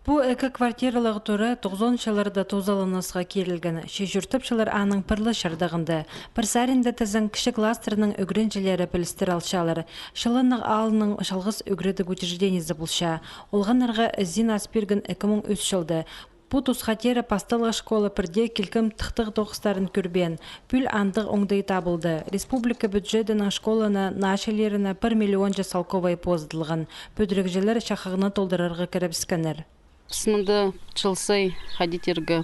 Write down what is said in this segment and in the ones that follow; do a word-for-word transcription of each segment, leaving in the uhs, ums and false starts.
Пу ікі квартиралығ тура тоғызонынҷы чылларда тузаланысха кирілген. Че чуртапчалар аның пір ле чардағында. Пір саринда тізең кічіг класстарның ӱгренҷілері пілістер алчалар. Чыланағ аалның чалғыс ӱгредіг учреждениезі полча. Олғаннарға ізен ас пирген ікі муң ӱс чылда. Пу тусха теере пасталығ школа пірдее килкім тыхтағ тоғыстарын кӧрбеен. Пӱӱл андағ оңдай табылды. Республика бюджедінең школаны наа чылларына пір миллионҷа салковай позыдылған. Пӱдірігҷілер чахығны толдырарға кірібіскеннер. Піс мында чыл сай ходить ирге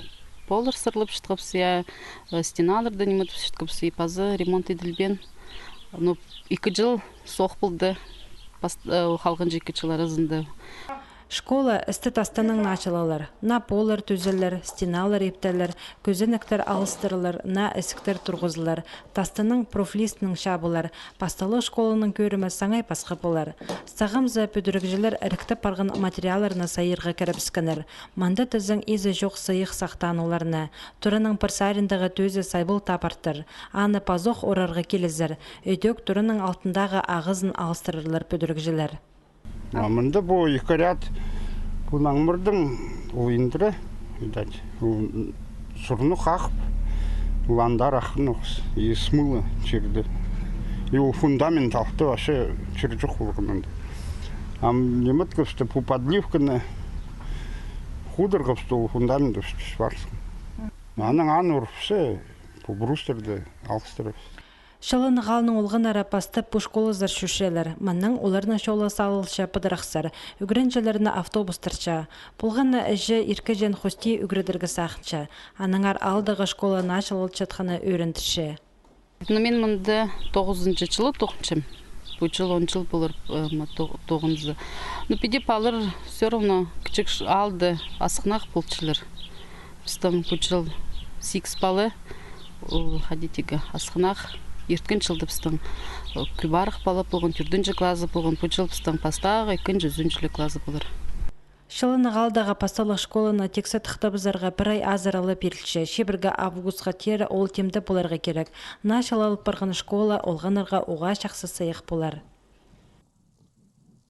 поллар сырлапчатхабыс, я, э, стеналарны ниме тіпчатхабыс, и паза ремонт иділбеен. Ну, ікі чыл соох полды, пас-, э, халғанҷы ікі чыл аразында. Школа істі тастаннаң началалар. Наа поллар тӱзелер, стеналар иптелер, кӧзенектер алыстырылар, наа ісіктер турғызылар. Тастаннаң профлистінең чабылар. Пасталығ школаның кӧрімі саңай пасха полар. Сағам за пӱдірігҷілер іріктеп парған материалларны сайирға кірібіскеннер. Мында тізең изі чох сыйых сахтаан оларны. Тураның пір сариндағы тӧзі сайбал тапартыр. Аны пазох орарға килізер. Ідӧк тураның алтындағы ағазын алыстырарлар пӱдірігҷілер. А мында пу ікі ряд, пу наңмырдың ол индіре, видать, ол сурны хағып, ол андар ахын ох, и смыло чирді. И ол фундамент алты, вообще чир чох полған анда. Ам ниме иткебіс тее, пу подливканы худырғабыс тее, ол фундамент ӱс парсын. Анаң аны урыбысса, пу брустверді алыстырабыс. Чыланағ аалның олғаннары пастап пу школазар чӧрчелер. Мыннаң оларның чолы салылча пыдырахсар. Ӱгренҷілерні автобустар чаа. Полған на іҷе иркеҷең хости ӱгредерге сағынча. Аннаңар аалдағы школа началалчатханы ӧріндірче. Ну, мин мында тоғызынҷы чылы тоғынчам. Пу чыл он чыл полар, э, ма, то-, тоғынза. Ну, піди палар всё равно кічіг ш-, аалда асхынах полчалар. Пістің пу чыл сигіс пала, ол ходить ирге асхынах. Ирткен чылда пістің, э, кӧбірек пала полған, тӧртінҷі клазы полған, пу чыл пістің пастағы, ікінҷі, ӱзінҷіліг клазы полар. Чыланағ аалдағы пасталығ школаны тиксі тыхтабызарға пір ай азыра ла пирілче. Чибіргі августха теере ол тимде поларға кирек. Наа чыл алып парған школа олғаннарға уғаа чахсы сыйых полар.